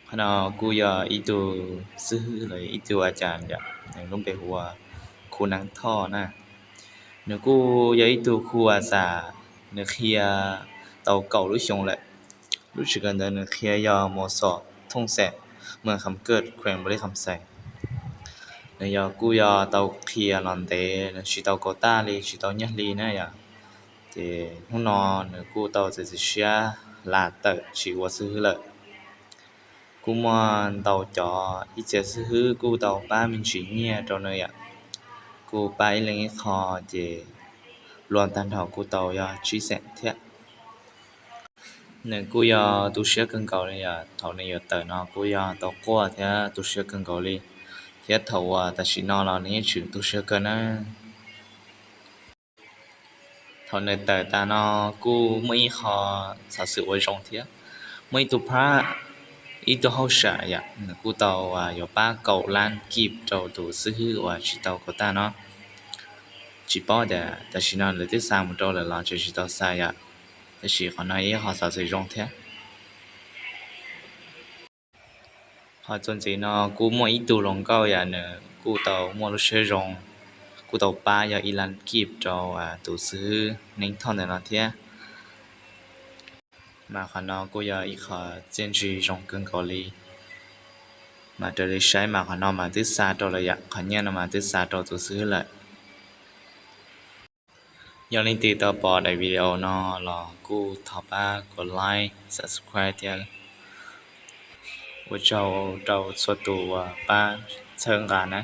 Qhov no kuj yog ib tug xib hwb los ib tug a cas yom, nws lub npe hu ua Khu Neeb Thoj na. Nws kuj yog ib tug khu a xam, nws qhia tau kaum lub xyoo lawm. Lub tsev kawm ntawv nws qhia yog Mos Xos Thooj Xeem, Moos Kham Kawj, Khuees Npaus Lis Kham Xees. Nws yog kuj yog tau qhia los ntev, nws tsis tau kaum tag li, tsis tau nyiaj hli na yom. Ces hnub no nws kuj tau txiav txim siab lam tawm tsis ua xib hwb lawm. Kuj muaj ntau cov ib txhia xib hwb kuj tau pab me ntsis nyiaj rau nws yom. Kuj pab ib leeg ib qho, ces luag tag nrho kuj tau yog tsib xeem thiab. Nws kuj yog tu siab kawg nkaus li yom, thaum nws yuav tawm no kuj yog tau quaj thiab tu siab kawg nkaus li, thiab thaum uas tam sim no los nws yeej tseem tu siab kawg na. Thaum nws tawm tas no kuj muaj ib qho xov xwm ua zoo thiab. Muaj ib tug phab, ib tug hauj sam yom, nws kuj tau yuav pab kaum lab kib rau tus xib hwb uas tsis tau kaum tag no. Tsis paub tias tam sim no lawv twb xa mus rau lawm los tseem tsis tau xa yom, tab sis qhov no ib qho xov xwm zoo thiab. Qhov txuas ntxiv no kuj muaj ib tug hluas nkauj yom, nws kuj tau muaj lub siab zoo, kuj tau pab yog ib lab kib rau tus xib hwb Neeb Thoj ntawm no thiab. Mas qhov no kuj yog ib qho txiaj ntsig zoo kawg nkaus li. Mas raws li saib mas qhov no mas twb xa rau lawm yom, qhov nyiaj no mas twb xa rau tus xib hwb lawm. Yog leej twg tau pom daim video no los kuj thov pab kom like, subscribe thiab. Ua tsaug rau txhua tus uas pab txhawb nqa na.